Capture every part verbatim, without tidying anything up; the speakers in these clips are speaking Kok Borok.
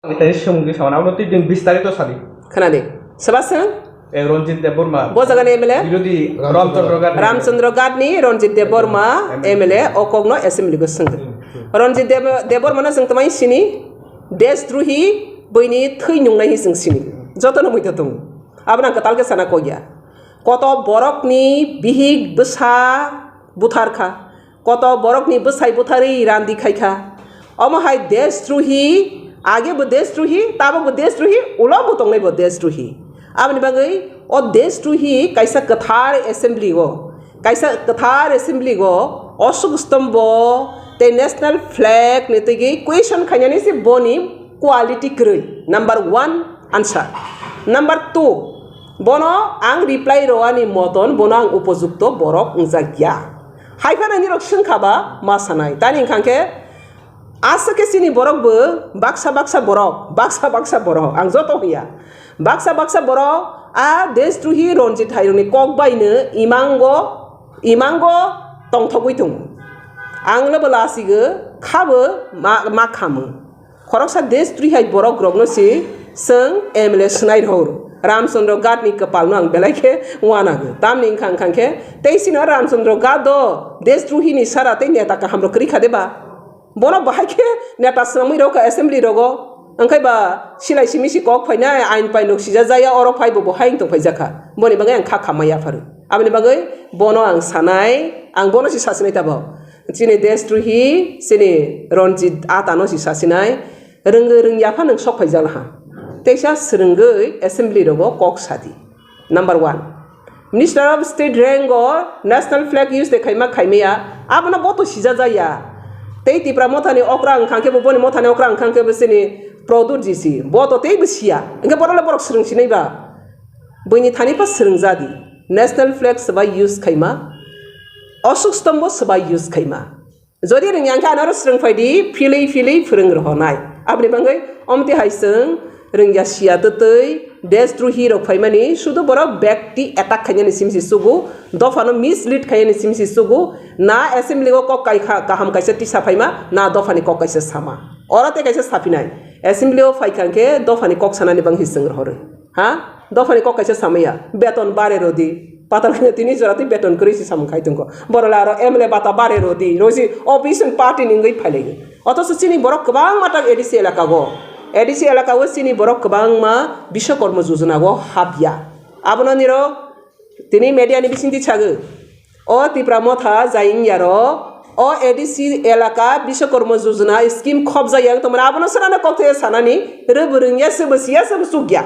Tei swngwi sawana, abo twi chwng bistarito sadi. Khwnadi. Soba swng? Eh, Ranjit Debbarma. Bo jagani M L A? Birodhi Ramchandra Ghat. Ramchandra Ghat ni Ranjit Debbarma M L A o kokno assembly go swngdi. Ranjit Deb-, Debbarma no chwng twmai sini, deshdrohi, buini thwi nungnai hi chwng sini. Jotono muitu tongo. Abono ang kwtal khe sana kok ya. Koto borokni bihik bwsa buthar kha. Koto borokni bwsai butharwi randi khai kha. Omo hai deshdrohi, age bo deshdrohi, tabok bo deshdrohi, ulo bo tongnai bo deshdrohi. Aboni bagwi o deshdrohi kaisa kwthar assembly o, kaisa kwthar assembly o Ashok Stombo tei national flag ni twi question khainani se boni quality kwrwi. Number one answer. Number two, bono ang reply rwani moton bono ang upojukto borok wngjak ya. Hai phano nirok swngkha ba ma sanai. Tani wngkha khe aswk khe chini borok bo baksa baksa borok, baksa baksa borok, ang joto hwnya. Baksa baksa borok a deshdrohi Ranjit Hairokni kok baino imango, imango tongthogwi tongo. Ang no bo lasigo, khabo ma, ma khamu. Khoroksa deshdrohi hai borok rokno se chwng M L A swnai rw. Ramchandra Ghat ni kwpal no ang belai khe wanago. Tamni wngkha wngkha khe tei sino Ramchandra Ghat do deshdrohi ni sara tei neta kaham rok kwrwi kha de ba? Bono bahai khe neta swnamwi rw kha assembly rogo. Wngkhai ba silai simi si kok phainai, ain pain rok sija jaya, oro phai bo bo hai wng tong phai jakha. Boni bagwi ang kha khamma yapharu. Aboni bagwi bono ang sanai, ang bono si sasinai tabok. Chini deshdrohi, chini Ranjit Ata no si sasinai, rwngwi rwngya pha nwng sok phai jala ha. Teisa swrwngwi assembly rogo kok sadi. Number one, Minister of State rank o national flag use de khaima khaimaya, abono bo to sija jaya. Tei Tipra Motha ni okra wngkha khe bo, boni Motha ni okra wngkha khe bo chini Pradyut ji si, bo to tei bo siya. Hwnkhe borok le borok swrwng sinai ba? Buini thani pa swrwng jadi. National flag swbai use khaima, Ashok Stombo swbai use khaima. Jodi rwngya khe anoro swrwng phai di, philwi philwi phwrwng rohornai. Aboni bagwi omtwi hai chwng rwngya siya twtwi deshdrohi rok phaimani, sudu borok bekti attack khainani simi se sugo, dophano mislead khainani simi se sugo, na assembly o kok kai kha, kaham kaisa tisa phaima, na dophani kok kaisa sama. Oro tei kaisa saphinai, assembly o phai kha khe dophani kok sanani bangwi chwng rohoro. Ha? Dophani kok kaisa samaya, beton bare rodi. Patal kheno tini jora twi beton kwrwi se samung khai tongkho. Borok le aro M L A bata bare rodi. Roi se opposition party ni wngwi phailaio. Othocho chini borok kwbangma tak A D C elaka o. A D C elaka o chini borok kwbangma Bishwakarma Yojana o hapya. Abono niro tini media ni bisingtwi sago. O Tipra Motha jai wngya ro. O A D C elaka Bishwakarma Yojana scheme khopjak ya wng tongmani. Abono sanano kok thaya sanani. Rwbwrwng ya, swbo siya, swbo chukya.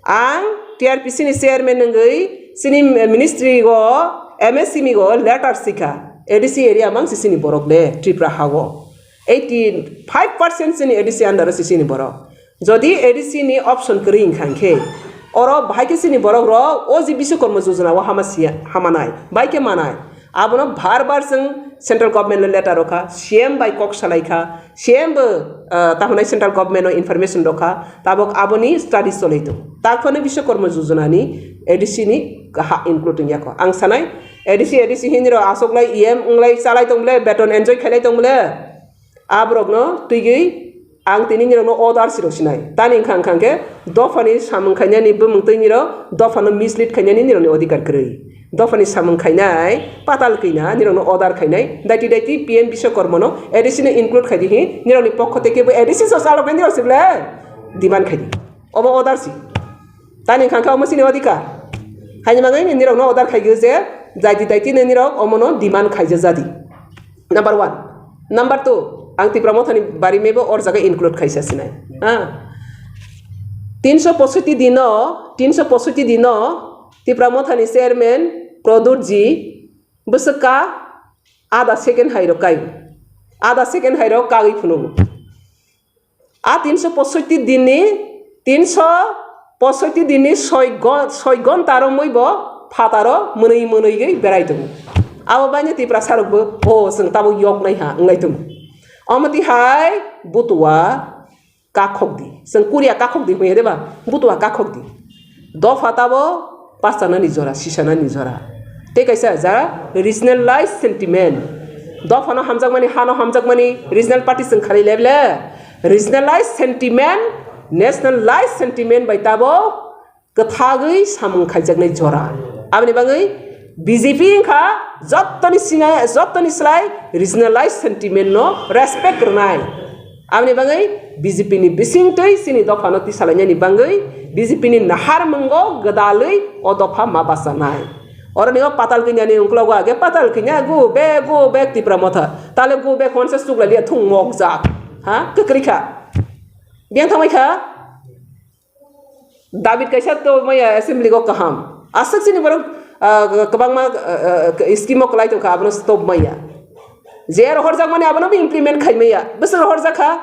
Ang T R P C ni chairman wngwi chini ministry o M S M E o letter sikha, A D C area mang si chini borok le Tripura ha o. Eighty five percent chini A D C under o si chini borok. Jodi A D C ni option kwrwi wngkha hwnkhe, oro bahai khe chini borok rok o je Bishwakarma Yojana o hama siya, hama nai, bai khe manai. Abono bar bar chwng central government no letter rwkha, C M bai kok salai kha, C M bo, ah, tamo hwnai central government no information rwkha, tabok aboni study cholai tongo. Takhwno Bishwakarma Yojana ni A D C ni ha include wngya kho. Ang sanai, A D C, A D C hinwi rok aswk lai E M wng lai chalai tong bole, beton enjoy khailai tong bole. Aborokno twigwi ang tini nirokno order si rw sinai. Tani wngkha, wngkha khe dophani samung khainani bumung twi nirok dophano mislead khainani nirokni odhikar kwrwi. Dophani samung khainai patal kwina nirokno order khainai. Daiti daiti P M Bishwakarmano A D C no include khai di hi nirokni pokho tei kebo A D C so chaloknai nirok se ble demand khai di. Obo order si. Tani wngkha khe omo chini odhikar. Haini bagwi nirokno order khai di je daiti daiti nirok omono demand khaija jadi. Number one. Number two, ang Tipra Mothani bari mebo or jaga include khaisa sinai. Ha? Tinso posoiti dino, tinso posoiti dino Tipra Mothani chairman Pradyut ji bwswk ka ada second hai rok kai. Ada second hai rok kagwi phunuk. A tinso posoiti dinni, tinso posoiti dinni soi go-, soi gonta romwi bo phataro mwnwi mwnwi gwi berai tongo. Abo baino Tiprasa rokbo, "O, chwng tabuk yoknai ha," wnglai tongo. Omo twi hai butua kakhok di. Chwng Korea kakhok di hwnwi de ba? Butua kakhok di. Dopha tabo pasanani jora, sisanani jora. Tei kaisa ja regionalized sentiment. Dophano hamjakmani, hano hamjakmani regional party chwng khalai le bele. regionalized sentiment, nationalized sentiment bai tabo kwthagwi samung khaijaknai jora. Aboni bagwi B J P wngkha jottoni singa-, jottoni slai regionalized sentiment no respect rwnai. Aboni bagwi B J P ni bisingtwi chini dophano tisalainani bagwi B J P ni nahar mungo gwdalwi o dopha ma bachanai. Oroni o patal kinyani ungklogo age patal kinya go back, go back Tipra Motha. Tale go back honse chuklai liya thung mokjak. Ha? Kwkrwi kha. Biyang thangbai kha. David kaisa to maya assembly go kaham. Aswk chini borok, ah, kwbangma, ah, ah, scheme o kwlai tongkha abono stop maya. Je rohorjak mani abono bo implement khai maya. Bwswk rohorjak kha.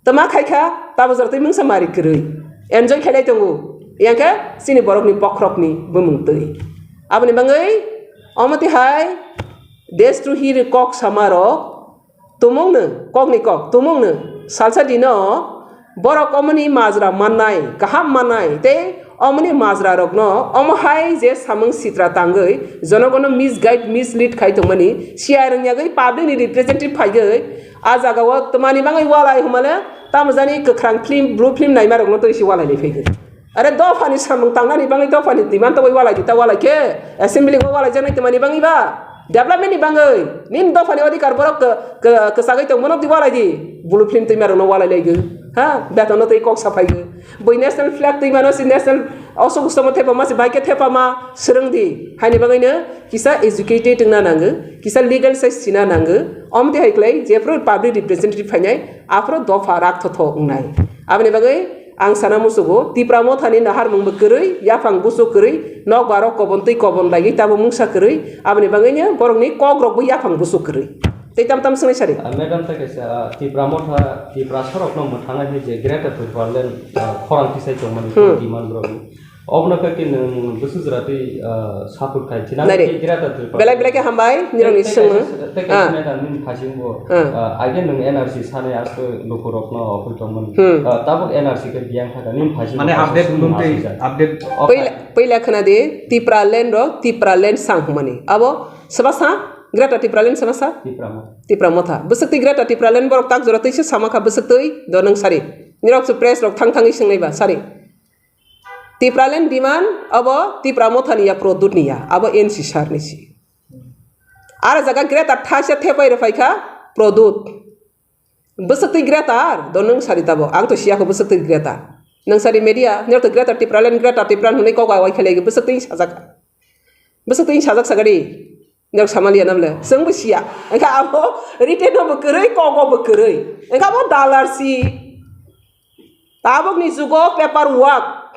Tama khai kha, tabo jora twi mungsa mari kwrwi. Enjoy khailai tongo. Yang khe chini borokni bokhorokni bumung twi. Aboni bagwi omo twi hai destrohi kok sama rok tumung no, kok ni kok, tumung no salsa dino borok omoni majra mannai, kaham mannai, tei omoni majra rokno omo hai je samung sitra tangwi jonogono misguide, mislead khai tongmani, siya rwngyagwi public ni representative phaigwi, a jaga o twmani bagwi walai hwnmale, tamo jani kwkhrang film, blue film naima rokno twi si walai lai phai khe. Are dophani samung tangnani bagwi dophani demand tobwi walai di, ta walai khe assembly go walai jaknai twmani bagwi ba development ni bagwi nini dophani odhikar borok k-, k-, kwchagwi tong bono twi walai di, blue film twima rokno walai lai gwi ha beton no twi kok saphai gwi bui national flag twima no si national osok usomo thepa ma si bai khe thepa ma swrwng di haini bagwi no kisa educated wngna nango, kisa legal size sina nango, omtwi hai khlai jephru public representative phainai aphuru dopha rak thotho wngnai. Aboni bagwi ang sana musugo, Tipra Mothani naharmung bo kwrwi, yaphang busu kwrwi, nokbar rok kobon twi kobon laigwi tamo mungsa kwrwi, aboni bagwino borokni kok rok bo yaphang busu kwrwi. Tei tam tam swngnai sari. Ah, madam, ta kaisa, ah, Tipra Motha, Tipra sorokno mwthangna hinwi je Greater Tipraland, ah, khorang tisai tongmani Hmm. demand rok. Obono khe nwng bwswk jora twi, ah, support khai, thinang Nai re. Khe Greater Tipraland. Belai belai khe hambai, nirokni Tei, tei swngno. Kaisa, tei kaisa Ah. Madam, nini phasing bo, Ah. ah, again nwng N R C sanai aswk lukurokno hoi tongmani. Hmm. Ah, tabuk N R C khe biyang thaka, nini phasing Mane bo update kaisa bumtwi, swngno asijak. Update. Okay. Puila, puila khna di, Tipraland ro, Tipraland sang hwnmani. Abo swbasa, Greater Tipraland swbasa? Tipra Motha. Tipra Motha. Bwswk twi Greater Tipraland borok tak jora twi se sama kha bwswk twi, do nwng sari. Nirok se press rok thang thangwi swngnai ba, sari. Tipraland demand abo Tipra Mothani ya, Pradyot ni ya, abo N C sir ni si. Aro jaga greater thaisa thepai rw phaikha Pradyot. Bwswk twi greater, do nwng sari tabo, ang to siya kho bwswk twi greater. Nwng sari media, nirok to Greater Tipraland, Greater Tipraland hwnwi kok bai wai khailai bwswk twi sajak. Bwswk twi sajak sagadi. Nirok samaliya namle, chwng bo siya. Engkha abo written no bo kwrwi, kogo bo kwrwi. Engkha abo dalar si. Tabukni jugo paper work,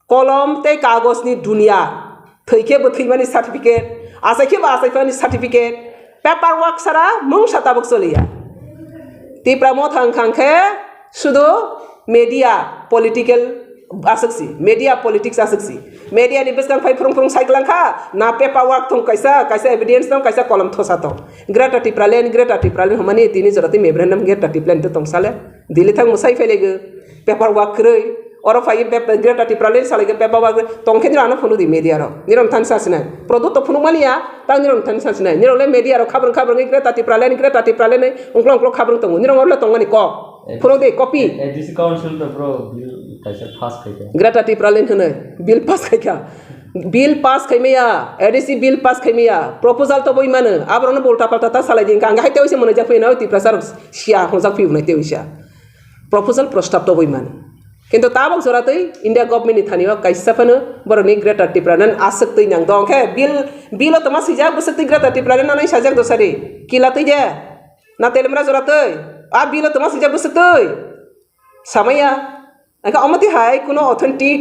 kolom tei kagojni dunia. Thwi khe bo thwimani certificate, achai khe bo achai phani certificate. Paper work sara mungsa tabuk choliya. Tipra Motha wngkha khe sudu media political aswk si, media politics aswk si. Media ni bwskang phai phwrwng phwrwng sai kwlang kha, na paper work thung kaisa, kaisa evidence thung, kaisa kolom thosa thung. Greater Tipraland, Greater Tipraland hwnmani tini jora tei memorandum Greater Tipraland tong sale. Delhi thang mwsai phai lego. Paper work kwrwi. Oro phai pep-, Greater Tipraland salai khe paper work tong khe nirok ano phunuk di media rok. Nirok thani sa sinai. Product to phunuk mani ya, tang nirok thani sa sinai. Nirok le media rok khabrwng khabrwng Greater Tipraland, Greater Tipraland ungklong ungklong khabrwng tongo. Nirok oro le tong mani kok. Phunuk di copy. A D C council to bro bill kaisa pass khai kha. Greater Tipraland hwnwi bill pass khai kha. Bill pass khai maya, A D C bill pass khai maya, proposal to boi mano, aborokno bo ulta palta ta salai di, hwnkha ang hai tewi se mwnai jak phai nai, Tiprasa rok sia hwnjak phai nai tewi sia. Proposal prostab to boi mano. Kintu tabok jora twi India government ni thani o kaisa phano borokni Greater Tipraland aswk twi nang dong khe bill, bill o tongma swijak bwswk twi Greater Tipraland nanai sajak do sari kila twi de. Na telemra jora twi, a bill o tongma swijak bwswk twi samaya. Engkha omo twi hai kuno authentic,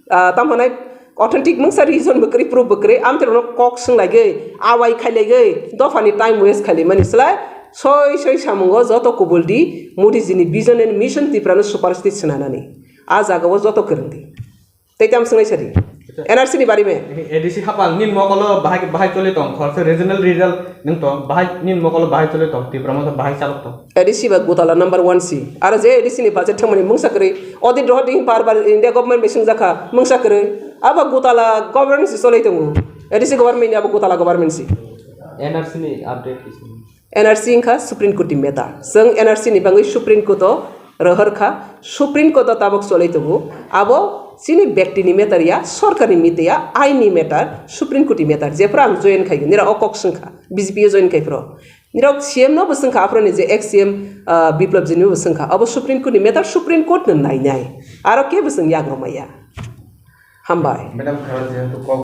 ah, tamo hwnai authentic mungsa reason bo kwrwi, proof bo kwrwi, amtwi rokno kok swng laigwi, awai khai laigwi, dophani time waste khai laimani slai soi soi samungo joto kubul di, Modi ji ni vision and mission Tripura no superstate swnanani. A jaga o joto kwrwng di. Tei tamo swngnai sadi. N R C ni bari me. A D C hapang nini mokolo bahai, bahai choli tong, khoroksa regional leader nung tong, bahai nini mokolo bahai choli tong, Tipra Motha bahai chalok tong. A D C ba gutala number one si. Aro je A D C ni budget thangmani mungsa kwrwi. Audit rohor ding par bar India government bai swngjak kha, mungsa kwrwi. Abo gutala government si cholai tongo. A D C government ni abo gutala government si. N R C ni update kisa. N R C wngkha Supreme Court ni matter. Chwng N R C ni bagwi Supreme Court o Rohor kha, Supreme Court o tabok cholai tongo. Abo chini bektini matter ya, sorkarni matter ya, aini matter, Supreme Court ni matter. Jephru ang join khai, nira o kok swngkha, B J P o join khai phro. Nirok C M no bo swngkha, aphro ni je ex C M, ah, Biplab Jini bo swngkha. Abo Supreme Court ni matter, Supreme Court no nainai. Aro ke bo swng yak no maya. Hambai. Madam, khara jehetu kok